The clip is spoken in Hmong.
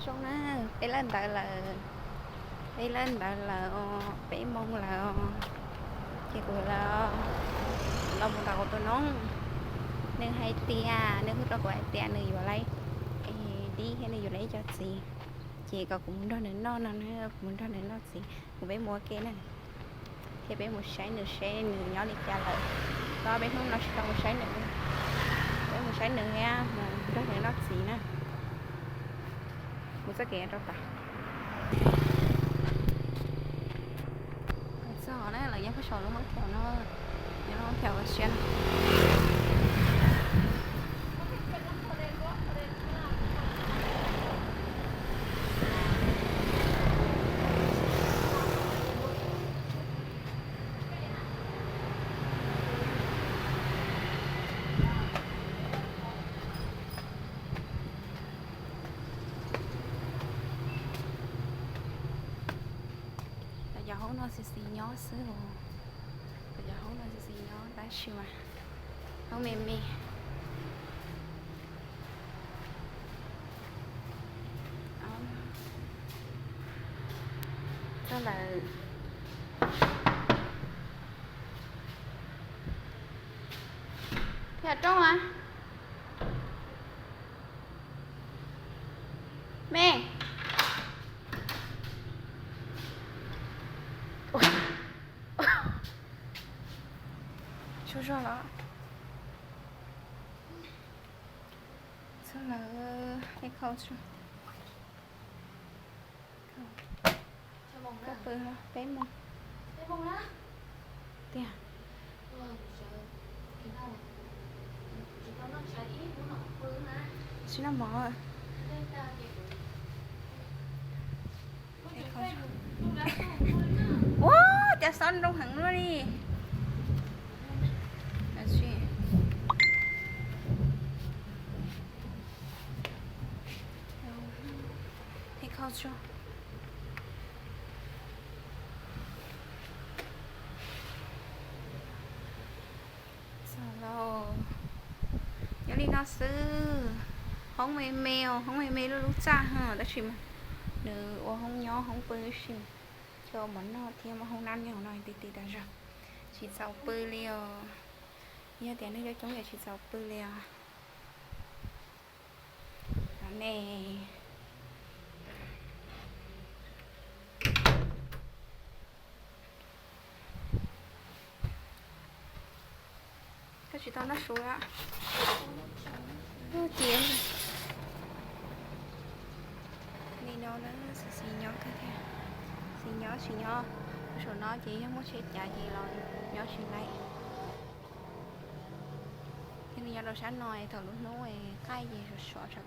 Zoo na, peb lawb ntawv lawm, peb lawb ntawv lawm os, peb moos lawm os. Ces kuv los, los mus tom kuv tus noob, nws hais tias, nws hu rau kuv hais tias nws yuav lawv dib thiab nws yuav lawv ib co txiv, ces kom kuv mus nrog nws noj no na, kuv mus nrog nws noj txiv, kuv peb mus ua ke na. Thiab peb mus saib nws seb nws nyob li cas lawm. Tau peb hnub no tsis tau mus saib nws, peb mus saib nws thiab mus nrog nws noj txiv na. Mus txoj kev rau tas. Txog na, lawv nyob puag saum lub mab khaum no, nyob lub mab khaum ua siab no. Cov hoob no xis xis nyob xwb os. Cov hoob no xis xis nyob tab sis mas hoob me me. Txog lawm. Yog rooj a? Me. Tsaug zog los. Txog lawm, ib qho tso. Koj pw, peb moos. Tiag. Tsis noj mov. Ua cas xob nroo heev luaj li. Ib qho tso. Txog lauj. Nyob li no xwb. Hoob me me os, hoob me me lub lub txaj ho tab sis mas nws ua hoob nyob hoob pw tab sis mas coj mov noj thiab muaj hoob nab nyob hauv no ti ti tas zog. Tsis txaus pw li os. Yog tias neeg coob coob ces tsis txaus pw li os. Ne, koj tsis tau noj su a? Cia li no na, xis xis nyob kawg thiab. Xis nyob, xis nyob. Saum no ces yog muaj tsheb cav ces los nyob tsis laib. Thiab nws nyob rau sab no thaum lub hnub qaij ces sov sov tsam